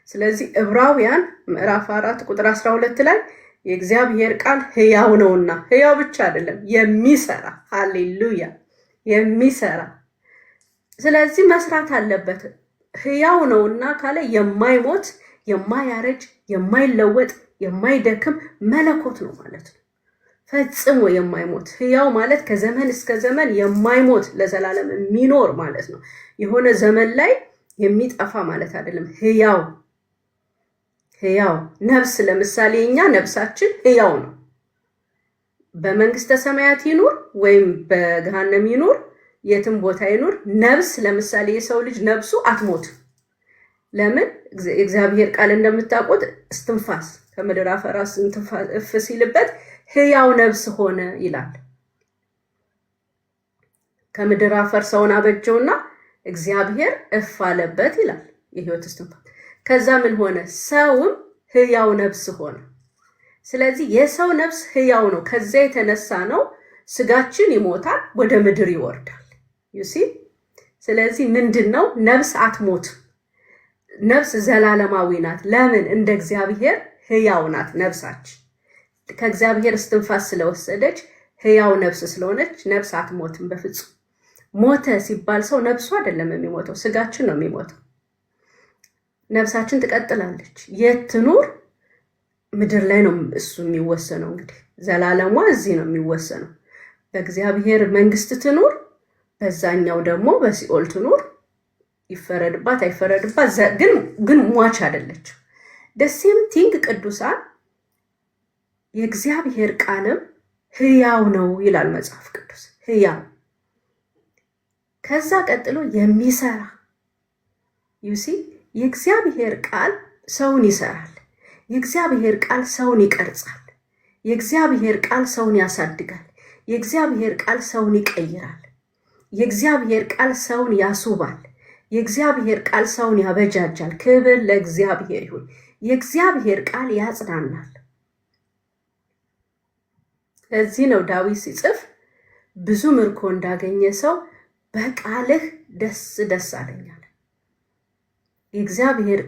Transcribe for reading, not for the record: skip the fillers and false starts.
ስለዚህ ዕብራውያን ምዕራፍ 4 ቁጥር 12 ላይ የእግዚአብሔር ቃል ሕያው ነውና፣ ሕያው ብቻ አይደለም፣ የሚሰራ፣ ሃሌሉያ፣ የሚሰራ። ስለዚህ መስራት አለበት። ሕያው ነውና ካለ የማይሞት፣ የማያረጅ፣ የማይለወጥ፣ የማይደክም መለኮት ነው ማለት ነው። ፈጽሞ የማይሞት። ሕያው ማለት ከዘመን እስከ ዘመን የማይሞት፣ ለዘላለም የሚኖር ማለት ነው። የሆነ ዘመን ላይ የሚጠፋ ማለት አይደለም። ሕያው፣ ሕያው ነፍስ፣ ለምሳሌ እኛ ነፍሳችን ሕያው ነው። በመንግስተ ሰማያት ይኑር ወይም በገሃነም ይኑር፣ የትም ቦታ ይኑር፣ ነፍስ ለምሳሌ የሰው ልጅ ነፍሱ አትሞትም። ለምን? የእግዚአብሔር ቃል እንደምታውቁት እስትንፋስ ከምድር አፈር እፍ ሲልበት ሕያው ነፍስ ሆነ ይላል። ከምድር አፈር ሰውን አበጀውና እግዚአብሔር እፍ አለበት ይላል፣ የህይወት እስትንፋስ። ከዛ ምን ሆነ? ሰውም ሕያው ነፍስ ሆነ። ስለዚህ የሰው ነፍስ ሕያው ነው። ከዛ የተነሳ ነው ስጋችን ይሞታል፣ ወደ ምድር ይወርዳል። You see? ስለዚህ ምንድን ነው? ነፍስ አትሞትም። ነፍስ ዘላለማዊ ናት። ለምን? እንደ እግዚአብሔር ሕያው ናት። ነፍሳችን ከእግዚአብሔር እስትንፋስ ስለወሰደች፣ ሕያው ነፍስ ስለሆነች ነፍስ አትሞትም በፍጹም። ሞተ ሲባል ሰው ነፍሱ አይደለም የሚሞተው፣ ስጋችን ነው የሚሞተው። ነፍሳችን ትቀጥላለች። የት ትኑር? ምድር ላይ ነው እሱ የሚወሰነው። እንግዲህ ዘላለሟ እዚህ ነው የሚወሰነው። በእግዚአብሔር መንግስት ትኑር፣ በዛኛው ደግሞ በሲኦል ትኑር፣ ይፈረድባት አይፈረድባት፣ ግን ሟች አይደለችም። The same thing ቅዱሳን፣ የእግዚአብሔር ቃልም ሕያው ነው ይላል መጽሐፍ ቅዱስ። ሕያው፣ ከዛ ቀጥሎ የሚሰራ። You see፣ የእግዚአብሔር ቃል ሰውን ይሰራል። የእግዚአብሔር ቃል ሰውን ይቀርጻል። የእግዚአብሔር ቃል ሰውን ያሳድጋል። የእግዚአብሔር ቃል ሰውን ይቀይራል። የእግዚአብሔር ቃል ሰውን ያስውባል። የእግዚአብሔር ቃል ሰውን ያበጃጃል። ክብር ለእግዚአብሔር ይሁን። የእግዚአብሔር ቃል ያጽናናል። ለዚህ ነው ዳዊት ሲጽፍ ብዙ ምርኮ እንዳገኘ ሰው በቃልህ ደስ ደስ አለኝ አለ። የእግዚአብሔር